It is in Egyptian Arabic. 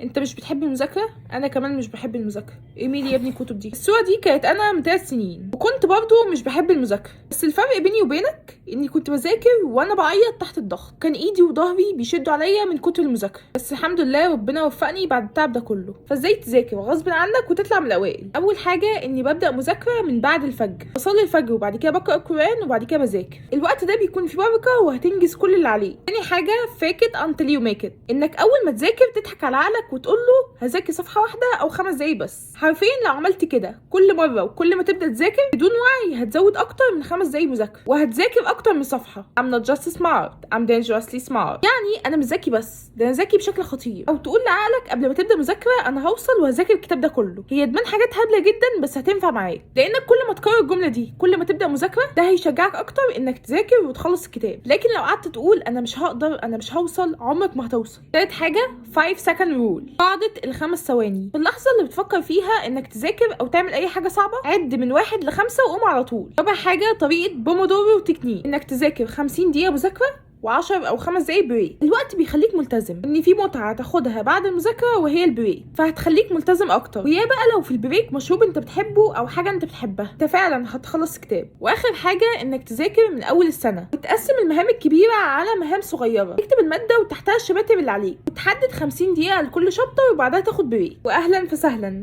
انت مش بتحب المذاكره؟ انا كمان مش بحب المذاكره. ارمي لي يا ابني الكتب دي. الصورة دي كانت انا من 3 سنين، وكنت برضو مش بحب المذاكره، بس الفرق بيني وبينك اني كنت بذاكر وانا بعيط تحت الضغط. كان ايدي وظهري بيشدوا عليا من كتر المذاكره، بس الحمد لله ربنا وفقني بعد التعب ده كله. فازاي تذاكر غصب عنك وتطلع من الاوائل؟ اول حاجة اني ببدا مذاكرة من بعد الفجر. بصلي الفجر وبعد كده بقرا القران وبعد كده بذاكر. الوقت ده بيكون فيه بركة وهتنجز كل اللي عليك. تاني حاجة fake it until you make it، انك اول ما تذاكر تضحك على عقلك وتقول له هذاكر صفحة واحدة او 5 دقايق بس. حرفيا لو عملت كده كل مره، وكل ما تبدا تذاكر بدون وعي هتزود اكتر من 5 دقايق مذاكرة وهتذاكر اكتر من صفحه. I'm not just smart، I'm dangerously smart. يعني انا مش ذكي بس، ده انا ذكي بشكل خطير. او تقول لعقلك قبل ما تبدا مذاكرة انا هوصل وهذاكر الكتاب ده كله. هي تبان حاجات هبلة جدا بس هتنفع معاك، لانك كل ما تكرر الجملة دي كل ما تبدا مذاكرة ده هيشجعك اكتر انك تذاكر وتخلص الكتاب. لكن لو قعدت تقول انا مش هقدر، انا مش هوصل، عمرك ما هتوصل. تالت حاجة 5 second rule، قاعدة ال5 ثواني. في اللحظة اللي بتفكر فيها انك تذاكر او تعمل اي حاجة صعبه، عد من 1 ل5 وقوم على طول. رابع حاجة طريقه Pomodoro technique، انك تذاكر 50 دقيقة مذاكرة و10 او 5 دقايق break. الوقت بيخليك ملتزم، ان في متعه تاخدها بعد المذاكرة وهي ال break، فهتخليك ملتزم اكتر. ويا بقى لو في ال break مشروب انت بتحبه او حاجة انت بتحبها، انت فعلا هتخلص كتاب. واخر حاجة انك تذاكر من اول السنة وتقسم المهام الكبيرة على مهام صغيره. تكتب المادة وتحتها الشباتر اللي عليك، وتحدد 50 دقيقة لكل chapter وبعدها تاخد break. واهلا فسهلا.